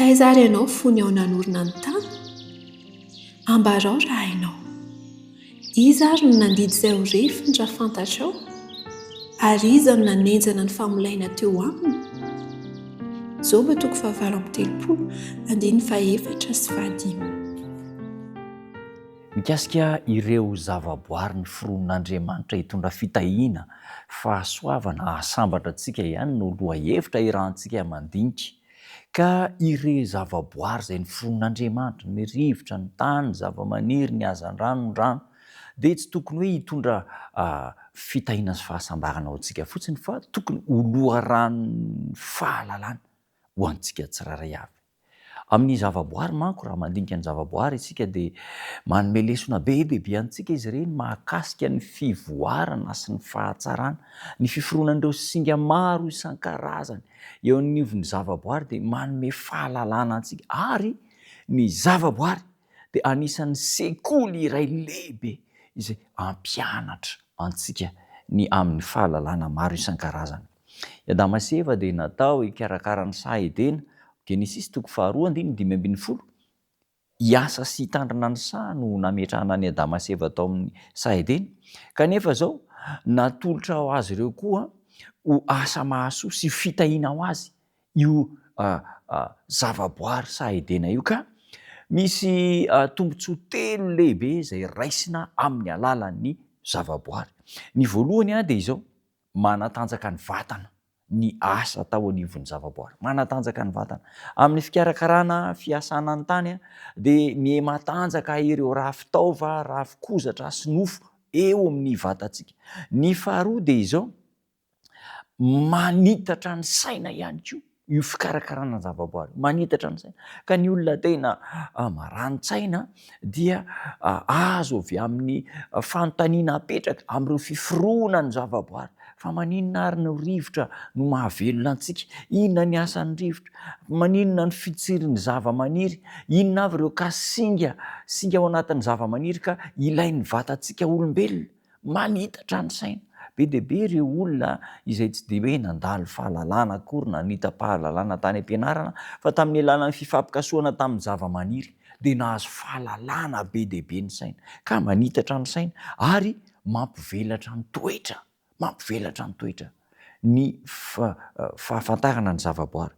Taiza ary ianao fony aho nanorina ny tany? Ambarao raha hainao. Iza ary no nandidy izay ho refiny raha fantatrao? Ary iza no nanenjana ny famolaina teo aminy? Joba toko fahavalo amby telopolo, andininy fahefatra sy fahadimy. Mikasika ireo zavaboary noforonin'Andriamanitra hitondra fitahiana, fahasoavana, hahasambatra antsika ihany no lohahevitra irahantsika mandinika. Ka ireo zavaboary izay noforonin'Andriamanitra, ny rivotra, ny tany, ny zavamaniry, ny hazandrano, ny rano, dia tsy tokony hoe hitondra fitahiana sy fahasambarana ho antsika fotsiny fa tokony ho loharanon'ny fahalalana ho antsika tsirairay avy. Amin'ny zavaboary manko, raha mandinika ny zavaboary isika dia manome lesona be dia be antsika izy ireny mahakasika ny fivoarana sy ny fahatsarana, ny fiforonan'ireo singa maro isan-karazany eo anivon'ny zavaboary dia manome fahalalana antsika ary ny zavaboary dia anisan'ny sekoly iray lehibe izay hampianatra antsika ny amin'ny fahalalana maro isan-karazany. I Adama sy Eva dia natao hikarakara ny saha Edena, Genesisy toko faharoa andininy 15. Hiasa sy hitandrina ny saha no nametrahana an'i Adama sy Eva tao amin'ny saha Edena. Kanefa izao, natolotra ho azy ireo koa ho asa mahasoa sy fitahiana ho azy io zavaboary saha Edena io ka misy tombontsoa telo lehibe izay raisina amin'ny alalan'ny zavaboary. Ny voalohany dia izao, Manatanjaka ny vatana ny asa atao anivon'ny zavaboary. Manatanjaka ny vatana. Amin'ny fikarakarana fiasana ny tany dia mihematanjaka ireo rafi-taova, rafi-kozatra sy nofo eo amin'ny vatantsika. Ny faharoa dia izao, manitatra ny saina ihany koa. io fikarakarana ny zavaboary io, manitatra ny saina, ka ny olona tena marani-tsaina dia azo avy amin'ny fanontaniana apetraka amin'ireo fiforonan'ny zavaboary, fa maninona ary ny rivotra no mahavelona antsika, inona ny asan'ny rivotra, maninona ny fitsirin'ny zavamaniry, inona avy ireo kasinga, singa ao anatin'ny zavamaniry ka ilain'ny vatantsika olombelona. Manitatra ny saina. Be dia be ireo olona izay tsy dia hoe nandalo fahalalana akory na nita-pahalalana tany am-pianarana fa tamin'ny alalan'ny fifampikasohana tamin'ny zavamaniry dia nahazo fahalalana be dia be ny saina. Ka manitatra ny saina ary mampivelatra ny toetra. Mampivelatra ny toetra ny fahafantarana ny zavaboary.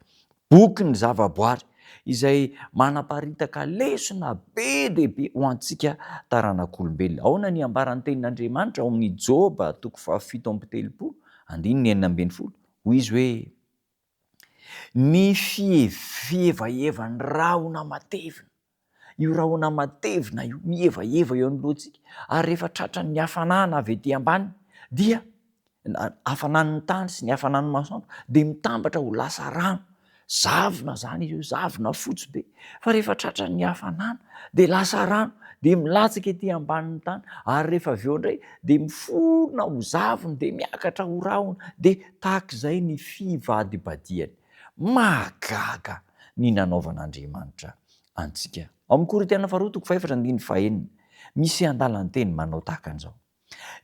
Bokin'ny zavaboary izay manaparitaka lesona be dia be ho antsika taranak'olombelona. Ahoana ny ambaran'ny tenin'Andriamanitra ao amin'ny Joba toko fahafito amby telopolo andininy 16? Hoy izy hoe, Ny fihevahevan'ny rahona matevina Io rahona matevina io mihevaheva eo anoloantsika ary rehefa tratran'ny hafanana avy ety ambany dia hafanan'ny tany sy ny hafanan'ny masoandro dia mitambatra ho lasa rano. Zavona izany izy io, zavona fotsy be. Fa rehefa tratran'ny hafanana dia lasa rano dia milatsaka ety ambanin'ny tany ary rehefa avy eo indray dia miforona ho zavona dia miakatra ho rahona dia tahaka izay ny fivadibadihany. Mahagaga ny nanaovan'Andriamanitra antsika. Ao amin'ny Korintiana faharoa toko fahefatra andininy fahenina, misy andalan-teny manao tahaka an'izao,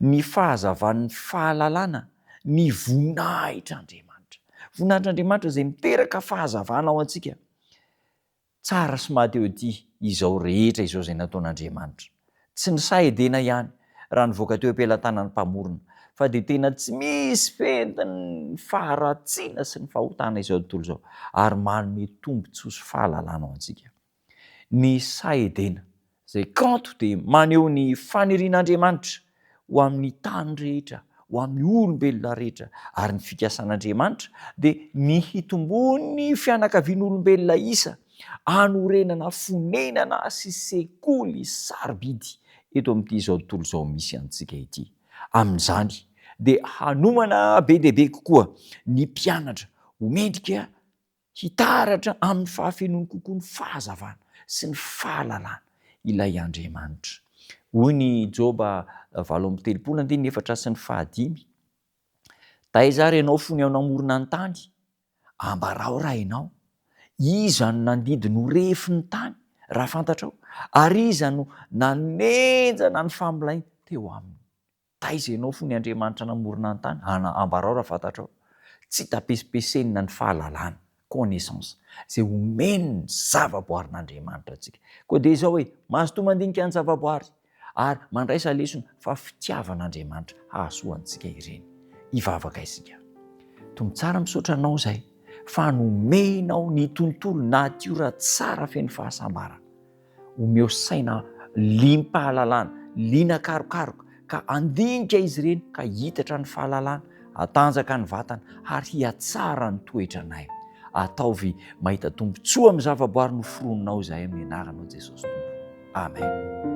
Ny fahazavan'ny fahalalana ny voninahitr'Andriamanitra. Voninahitr'Andriamanitra izay miteraka fahazavana ao antsika. Tsara sy mahatehotia izao rehetra izao izay nataon'Andriamanitra. Tsy ny saha Edena ihany raha nivoaka teo am-pelatanan'ny Mpamorona, fa dia tena tsy misy fentin'ny faharatsiana sy ny fahotana izao tontolo izao, ary manome tombontsoa sy fahalalana ho antsika. Ny saha Edena, izay kanto dia maneho ny fanirian'Andriamanitra ho amin'ny tany rehetra, ho amin'ny olombelona rehetra, ary ny fikasan'Andriamanitra dia ny hitomboan'ny fianakavian'olombelona isa, hanorenana fonenana sy sekoly sarobidy eto amin'ity izao tontolo izao misy antsika ity. Amin'izany dia hanomana be dia be kokoa ny mpianatra ho mendrika Hitaratra amin'ny fahafenoany kokoa ny fahazavana sy ny fahalalana ilay Andriamanitra. Hoy ny Joba 38 andininy efatra sy ny fahadimy, Taiza ary ianao fony aho namorona ny tany? Ambarao raha ianao. Iza no nandidy ny ho refin'ny tany, raha fantatrao? Ary iza no nanenjana ny famolainy teo aminy? Taiza ianao fony Andriamanitra namorona ny tany? Ana, ambarao raha fantatrao. Tsy hita pesipesenina ny fahalalana. connaissance izay omen'ny zavaboarin'Andriamanitra antsika. Koa dia izao e, mazotoa mandinika ny zavaboary ary mandraisa lesona fa fitiavan'Andriamanitra hahasoa antsika ireny. Hivavaka isika. Tompo tsara misaotra anao izay fa nomenao ny tontolo natiora tsara feno fahasambarana. Omeo saina liam-pahalalana, liana karokaroka, ka handinika izy ireny ka hitatra ny fahalalana, hatanjaka ny vatana ary hihatsara ny toetranay. Ataovy mahita tombontsoa amin'ny zavaboary noforoninao izahay amin'ny anaranao Jesosy Tompo. Amen.